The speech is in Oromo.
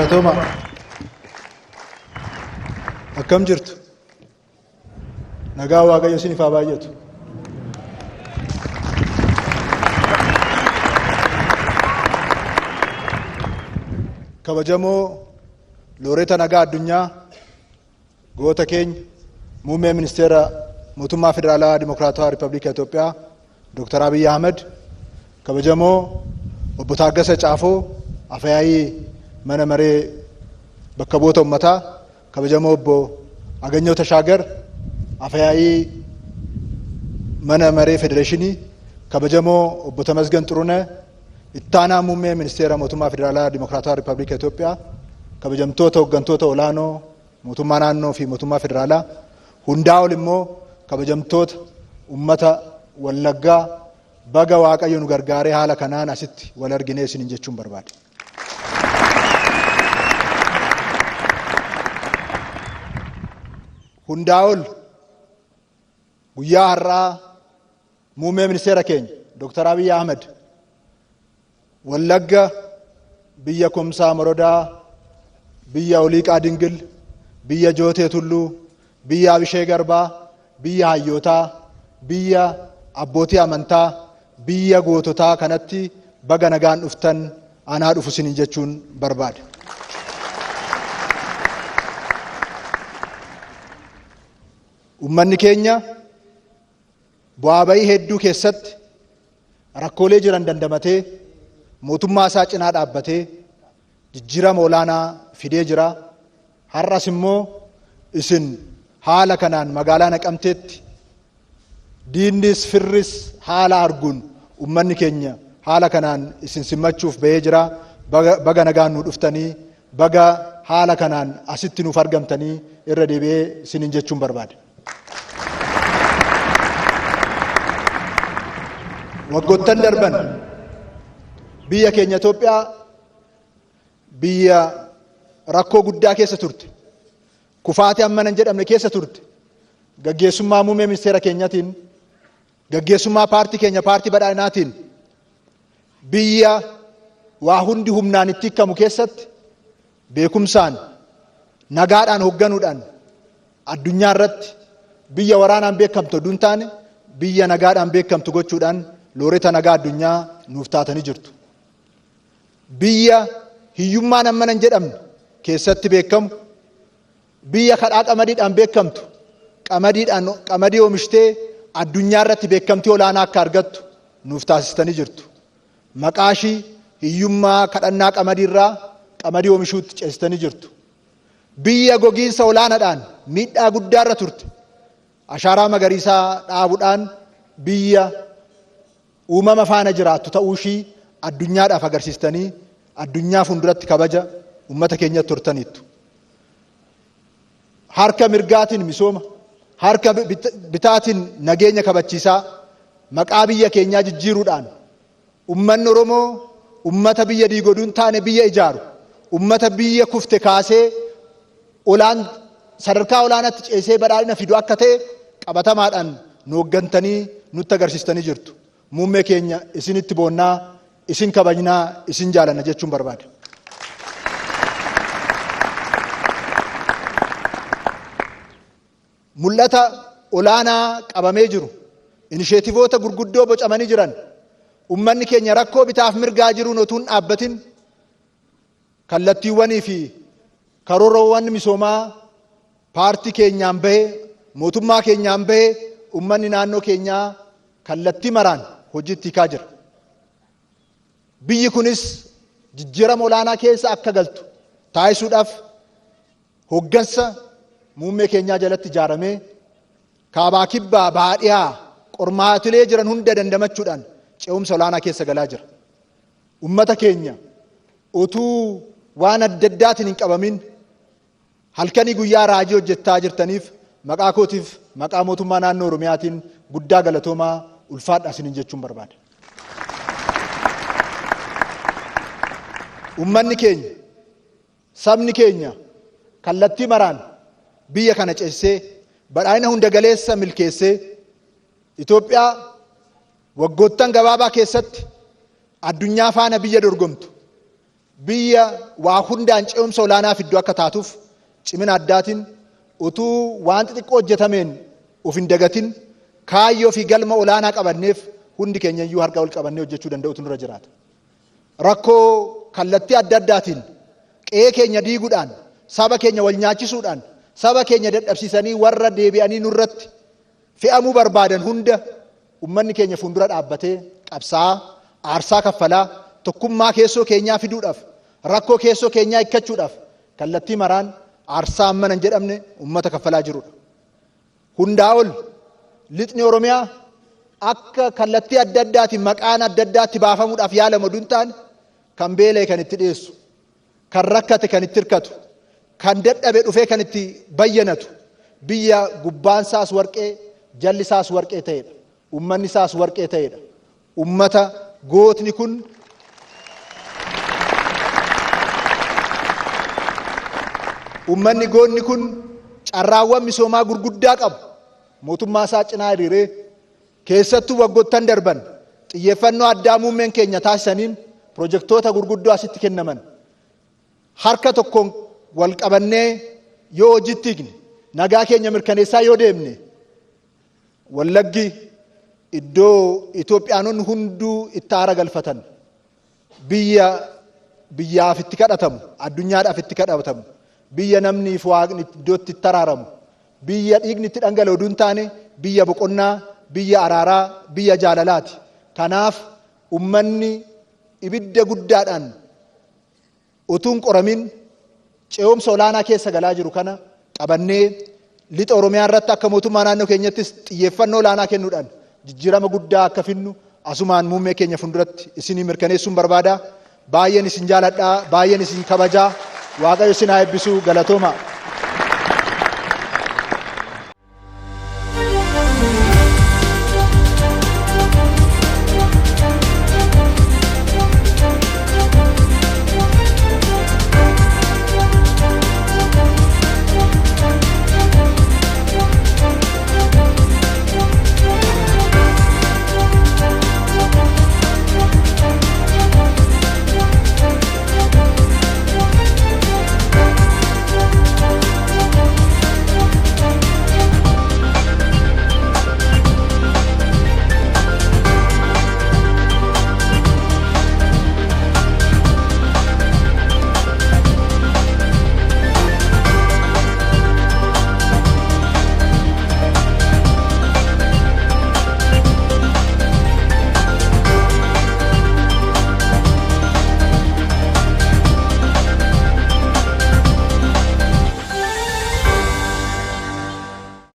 Galatooma. Akkam jirtu? Nagaa Waaqayyo isiniif haa baay'atu. Kabajamoo Looreeta Nagaa Addunyaa goota keenya muummee ministeera mootummaa federaalaa Dimokiraatawaa Riippaabilika Itoophiyaa Dr. Abiy Ahmed, kabajamoo obbo Taaggasa Caafoo Afyaa'ii mana maree bakka bu'oota uummataa, kabajamoo obbo Aganyoo Tashaagar Afyaa'ii mana maree federeeshinii, kabajamoo obbo Tamasgan Xurunee ittaanaa muummee ministeera mootummaa federaalaa Dimokiraatawaa Riippaabilika Itoophiyaa, kabajamtoota hooggantoota olaanoo mootummaa naannoo fi mootummaa federaalaa, hundaa ol immoo kabajamtoota ummata Wallaggaa, baga Waaqayyo nu gargaaree haala kanaan asitti wal arginee isiniin jechuun barbaade. Hundaa ol guyyaa har'aa muummee ministeera keenya Dr. Abiy Ahmed Wallagga biyya Kumsaa Morodaa, biyya Oliiqaa Dingil, biyya Jootee Tulluu, biyya Abishee Garbaa, biyya hayyootaa, biyya abbootii amantaa, biyya goototaa kanatti baga nagaan dhuftan, anaa dhufu isiniin jechuun barbaada. Uummanni keenya bu'aa bayii hedduu keessatti rakkoolee jiran dandamatee mootummaa isaa cinaa dhaabbatee jijjiirama olaanaa fidee jira. Har'as immoo isin haala kanaan magaalaa Naqamteetti diinnis firris haala arguun uummanni keenya haala kanaan isin simmachuuf bahee jira. Baga nagaan nu dhuftanii, baga haala kanaan asitti nuuf argamtanii irra deebi'ee isiniin jechuun barbaada. Waggoottan darban biyya keenya Itoophiyaa biyya rakkoo guddaa keessa turte, kufaatii hammana hin jedhamne keessa turte, gaggeessummaa muummee ministeera keenyatiin, gaggeessummaa paartii keenya paartii badhaadhinaatiin biyya waa hundi humnaan itti hiikamu keessatti beekumsaan nagaadhaan hoogganuudhaan addunyaa irratti biyya waraanaan beekamtu oduu hin taane biyya nagaadhaan beekamtu gochuudhaan looreta nagaa addunyaa nuuf taatanii jirtu. Biyya hiyyummaan hammana hin jedhamne keessatti beekamu, biyya kadhaa qamadiidhaan beekamtu, qamadiidhaan qamadii oomishtee addunyaa irratti beekamtii olaanaa akka argattu nuuf taasistanii jirtu. Maqaa ishii hiyyummaa kadhannaa qamadiirraa qamadii oomishuutti ceesistanii jirtu. Biyya gogiinsa olaanaadhaan miidhaa guddaarra turte ashaaraa magariisaa dhaabuudhaan biyya uumama faana jiraattu ta'uu ishii addunyaadhaaf agarsiistanii addunyaa fuulduratti kabaja uummata keenyatti turtaniittu. Harka mirgaatiin misooma, harka bitaatiin nageenya kabachiisaa maqaa biyya keenyaa jijjiiruudhaan uummanni Oromoo uummata biyya diigoduu hin taane biyya ijaaru, uummata biyya kufte kaasee olaan sadarkaa olaanaatti ceesee badhaadhina fidu akka ta'e qabatamaadhaan nu hooggantanii nutti agarsiistanii jirtu. Muummee keenya isinitti boonnaa, isin kabajnaa, isin jaalanna jechuun barbaada. Mul'ata olaanaa qabamee jiru, inisheetivoota gurguddoo bocamanii jiran, uummanni keenya rakkoo bitaaf mirgaa jiruun otuu hin dhaabbatin kallattiiwwanii fi karoorawwan misoomaa paartii keenyaan bahe, mootummaa keenyaan bahe, uummanni naannoo keenyaa kallattii maraan hojiitti hiikaa jira. Biyyi kunis jijjiirama olaanaa keessa akka galtu taasisuudhaaf hooggansa muummee keenyaa jalatti ijaaramee kaabaa kibbaa bahaa dhihaa qormaatilee jiran hunda dandamachuudhaan ce'umsa olaanaa keessa galaa jira. Uummata keenya utuu waan adda addaatiin hin qabamin halkanii guyyaa raajii hojjechaa jirtaniif maqaa kootiif maqaa mootummaa naannoo Oromiyaatiin guddaa galatoomaa, ulfaadhaa isiniin jechuun barbaada. Uummanni keenya, sabni keenya kallattii maraan biyya kana ceesisee badhaadhina hunda galeessa milkeessee Itoophiyaa waggoottan gabaabaa keessatti addunyaa faana biyya dorgomtu, biyya waa hundaan ce'umsa olaanaa fidduu akka taatuuf cimina addaatiin utuu waan xixiqqoo hojjetameen of hin dagatin kaayyoo fi galma olaanaa qabanneef hundi keenya iyyuu harka ol qabannee hojjechuu danda'utu nurra jiraata. Rakkoo kallattii adda addaatiin qe'ee keenya diiguudhaan, saba keenya wal nyaachisuudhaan, saba keenya dadhabsiisanii warra deebi'anii nurratti fe'amuu barbaadan hunda ummanni keenya fuuldura dhaabbatee qabsaa'aa, aarsaa kaffalaa, tokkummaa keessoo keenyaa fiduudhaaf, rakkoo keessoo keenyaa hiikkachuudhaaf kallattii maraan aarsaa hammana hin jedhamne ummata kaffalaa jirudha. Hundaa ol lixni Oromiyaa akka kallattii adda addaatiin maqaan adda addaatti baafamuudhaaf yaalamu oduu hin taane kan beela'e kan itti dhiyeessu, kan rakkate kan itti hirkatu, kan dadhabe dhufee kan itti bayyanatu, biyya gubbaan isaas warqee jalli isaas warqee ta'edha. Ummanni isaas warqee ta'edha. Ummata gootni kun Ummanni goonni kun carraawwan misoomaa gurguddaa qabu mootummaa isaa cinaa hiriiree keessattuu waggoottan darban xiyyeeffannoo addaa muummeen keenya taasisaniin pirojektoota gurguddoo asitti kennaman harka tokkoon wal qabannee yoo hojiitti hiikne, nagaa keenya mirkaneessaa yoo deemne, Wallaggi iddoo Itoophiyaanonni hunduu itti aara galfatan, biyya biyyaaf itti kadhatamu, addunyaadhaaf itti kadhatamu, biyya namni fi waaqni iddoo itti araaramu, biyya dhiigni itti dhangala'u oduu hin taane biyya boqonnaa, biyya araaraa, biyya jaalalaati. Kanaaf ummanni ibidda guddaadhaan utuu hin qoramin ce'umsa olaanaa keessa galaa jiru kana qabannee lixa Oromiyaa irratti akka mootummaa naannoo keenyattis xiyyeeffannoo olaanaa kennuudhaan jijjiirama guddaa akka finnu asumaan muummee keenya fuulduratti isinii mirkaneessuun barbaada. Baay'een isin jaaladha, baay'een isin kabajaa. Waaqayyo isin haa eebbisu, galatooma.